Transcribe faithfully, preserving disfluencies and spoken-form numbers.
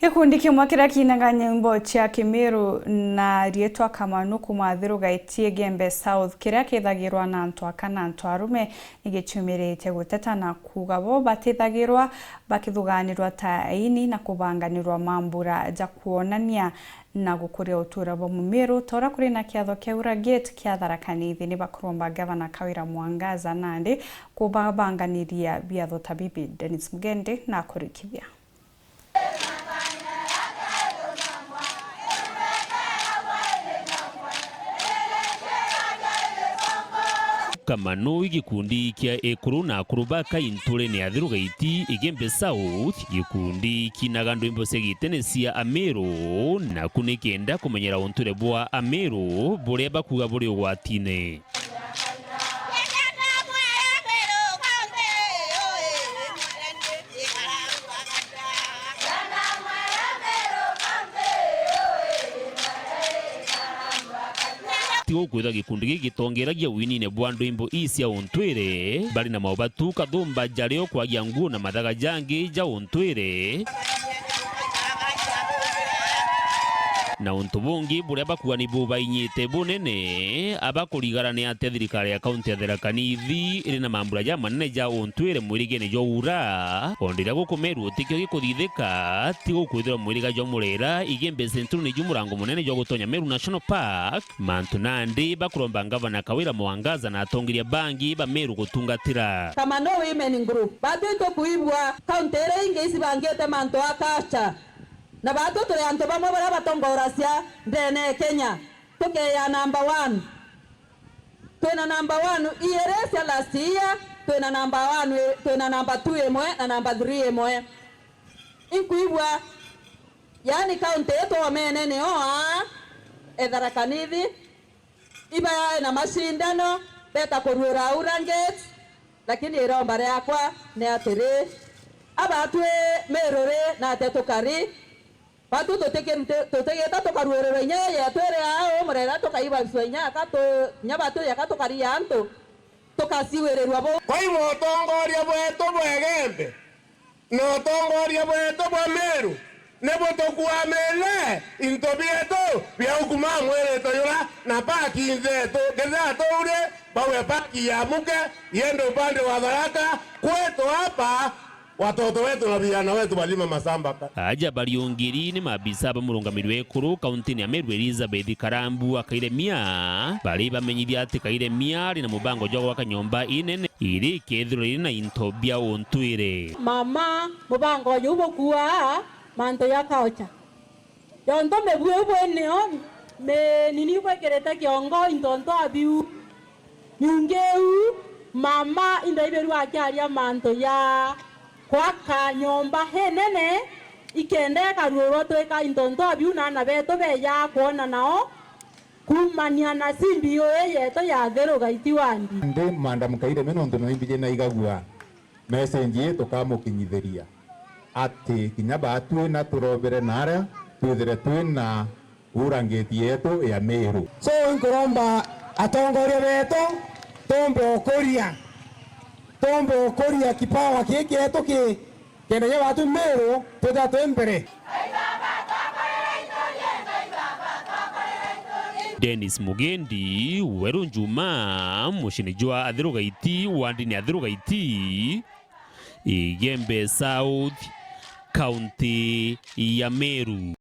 Gikundi kimwe kiria kiinaga nyimbo cia Kimiru na riitwa Kamanu kuuma Athiru Gaiti, Igembe South, kiria kithagirwa na antu aka na antu arume, ni gichiumiritie guteta na kuuga bo batithagirwa bakithugaanirwa ta aini na kubanganirwa mambura ja kwonania na gukuria utuura bwa Mumiru, ta uria kuri na kiatho kia Ura Gate kia Tharaka Nithi. Ni bakuromba Gavana Kawira Mwangaza nandi kubabanganiria biatho ta bibi. Dennis Mugendi na kurikithia. Kamanu i gikundi kia ekuru na akuru ba Kai ntuurene ya Athiru Gaiti, Igembe South, gikundi kinaga ndwimbo cia gitene cia Amiru, naku ni kenda kumenyera untuure bwa Amiru buria bakuuga buri ugwatine. Tiga kwithwa gikundi giki gitongeragia winine bwa ndwimbo ii cia untwire, bari na maubatu kathumba jario kwagia nguo na mathaga jangi ja untwire. Na untu bungi buria bakuuga ni bubainyite bunene, aba kurigara ni atia thirikari ya kaunti ya Tharaka Nithi iri na mambura jamanene ja untwire mwirigene jwa ura, o ndiria guku Meru utikio gikuthithika, ti gukwithirwa mwiriga jwa Murera, Igembe Century niju murango munene jwa gutonya Meru National Park, mantu nandi bakuromba Ngavana Kawira Mwangaza na atongeria bangi ba Meru gutungatira. Kamanu Women Group, batwi tukuibua kaunti iria ingi icibangite mantu a culture. Na baatwi turi antu bamwe baria batongoracia ndene ya Kenya, tukeya number one. Twina number one iiri cia last year, twina number one, twina number two imwe na number three imwe. Inkwigua, yaani kaunti yetu omene nio aa e Tharaka Nithi, ibae na mashindano, beta kuruura Ura Gate, lakini iromba riakwa ni atiri, abatwi Meru ri, nate tukari? Batu tutiki-, tu-, tutigita tukaruurirwa inya yetu iri aa uu Murera, tukaibabiswa inya aka tu-, inya batu yaka tukaria antu, tukasiwirirwa buu. Kwa hivyo utongoria bwetu bwa Igembe na utongoria bwetu bwa Meru ni butukuamire into bietu bia ukuma mwirito yura na paki nthetu, kethira tuuri bawe paki ya muke yende upande wa Tharaka kwetu hapa. Watoto wetu na vijana wetu walima mashamba ka- Aja bariungiri ni maabisa ba murungamiri wa ekuru kauntini ya Meru Elizabeth Karambu Kairemia, bari bamenyithia ati Kairemia ari na mubango jwa gwaka nyomba inene iri ikethirwa iri na into bia untwire. Mama, mubango uyu bukuaa mantu ya culture. Jontu mibui bwinio minini bwikirite kiongo into nto abiu. Ningi iu, mama indaibirwa akiaria mantu ja kwaka nyomba inene, ikenda ikaruurwa twika into nto abiu na aana betu beja kwona nao kuumania na C B O A yetu ya Athiru Gaiti wandi. Ndi Madam Kairemia nontu noimbije naigagua message ii tukamukinyithiria ati kinya baatwi na turobere na aria twithire twina Ura Gate yetu ya Meru. So, inkuromba atongoria betu, tumbe ukuria, tumbe ukuria kipawa kii kietu ki, kenda kinya baatwi Meru twithira twi mbere. Dennis Mugendi, Weru Njuma, mucini jwa Athiru Gaiti, wandini Athiru Gaiti, Igembe South, kaunti ya Meru.